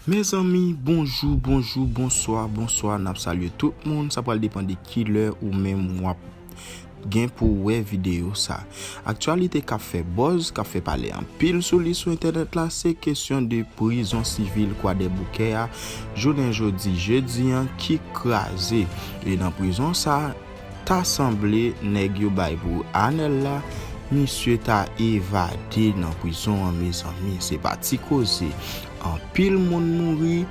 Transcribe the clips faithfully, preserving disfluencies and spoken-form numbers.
Mezanmi, bonjou, bonjou, bonswa, bonswa. N ap salye tout moun. Sa pral depann de ki lè ou menm w ap gen pou w wè videyo sa. Aktyalite k ap fè buzz, k ap fè pale anpil sou li sou entènèt la, se kesyon de prizon sivil Kwadèboukè a, jounen jodi, jedi an, ki kraze. E nan prizon sa, ta sanble nèg yo bay pou Anèl la, misye ta evade nan prizon an, mezanmi. Se pa ti koze. Anpil moun mouri,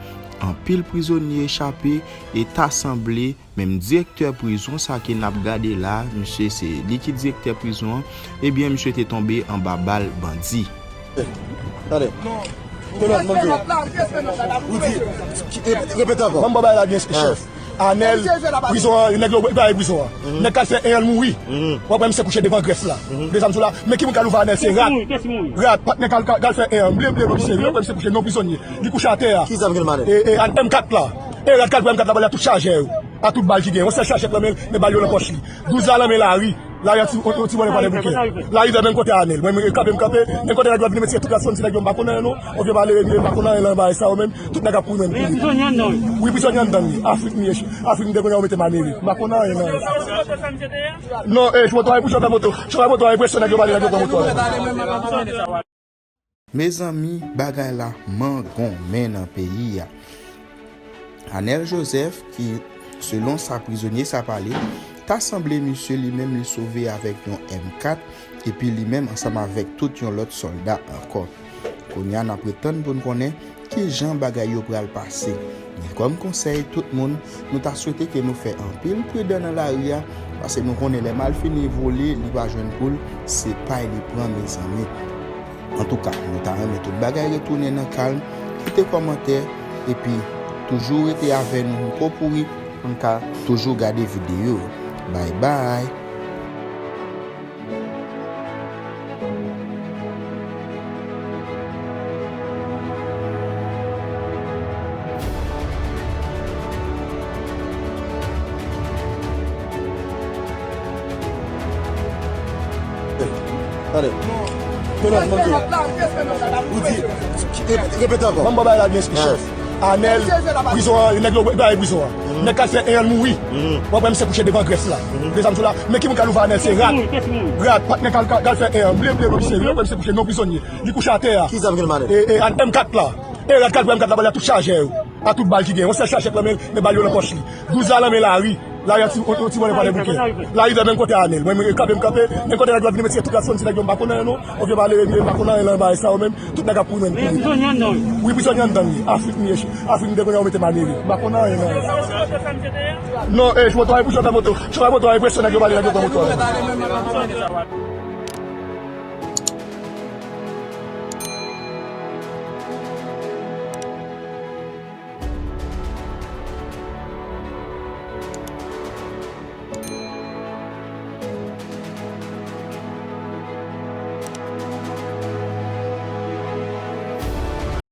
anpil prizonye chape, e ta sanble menm direktè prizon sa ke n ap gade la, misye se li ki direktè prizon an, ebyen, misye te tonbe anba bal bandi. Tande. Ou di, ki- e- repete ankò. Ban m ba w bagay la byen, chèf. Anèl, prizon an, nèg yo bay prizon an. Nèg k al fè en an mouri. W ap wè misye kouche devan grèf la. Dezam sou la, men ki moun k al ouvè Anèl, se rat. Rat, patnè k al, k al fè en an, ble, ble, ble, misye, w ap wè misye kouche, non prizonye. Li kouche atè a. Ki zam gen nan men l? E, e, M kat la. E rat k al pran M kat la, ba l tout chajè yo. A tout bal ki gen. Yon sèl chachèt nan men l, men bal yo nan pòch li. Douz la nan men Lari. Lari an ti, yon, yon ti bòlè Kwadèboukè. Lari vè menm kote Anèl. Mwen, mwen kanpe, m kanpe. Menm kote nèg yo ap vin mete tout la sonn ti nèg yo, m pa konn anyen non. Yon vye malere, m pa konn anyen nan bagay sa yo menm. Tout nèg ap kouri menm. Wi, prizonye anndan wi. Afrik m ye. Afrik m te konnen yo mete m Amerik. M pa konn anyen nan. Non, e, chofè moto a, e pou chofè moto. Chofè moto a, enpresyon nèg yo pale, nèg yo pran moto a. Mezanmi, bagay la mangonmen nan peyi a. Anèl Joseph, ki, selon sa prizonye sa pale, ta sanble misye li menm li sove avèk yon M kat, epi li menm ansanm avèk tout yon lòt sòlda ankò. Kounye a, n ap ret tann pou n konnen ki jan bagay yo pral pase. Men kòm konsèy tout moun, nou ta swete ke nou fè anpil pridan nan lari a, paske nou konnen lè mal fini vole, li pa jwenn poul, se pay li pran, mezanmi. Antouka, nou ta renmen tout bagay retounen nan kalm, kite kòmantè, epi toujou rete avè nou, nou po pouri, pou n ka toujou gade videyo. Bye bye! Tande. Ou di, ki- e- repete ankò. Ban m ba w bagay la byen, chèf. Anèl, prizon an, nèg yo bay prizon an. Nèg k al fè en an mouri. W ap wè misye kouche devan grèf la. Dezam sou la, men ki moun k al ouvè Anèl, se rat. Rat, patnè k al, k al fè en an, ble, ble, ble, misye, w ap wè misye kouche, non prizonye. Li kouche atè a. Ki zam gen nan men l? E, e, M kat la. E rat k al pran M kat la, ba l tout chajè yo. A tout bal ki gen. Yon sèl chachèt nan men l, men bal yo nan pòch li. Douz la nan men Lari. Lari an ti, yon, yon ti bòlè Kwadèboukè. Lari vè menm kote Anèl. Mwen, mwen kanpe, m kanpe. Menm kote nèg yo ap vin mete tout la sonn ti nèg yo, m pa konn anyen non. Yon vye malere m ye, m pa konn anyen nan bagay sa yo menm. Tout nèg ap kouri menm. Wi, prizonye anndan wi. Afrik m ye. Afrik m te konnen yo mete m Amerik. M pa konn anyen nan. Non, e, chofè moto a, e pou chofè moto. Chofè moto a, enpresyon nèg yo pale, nèg yo pran moto a.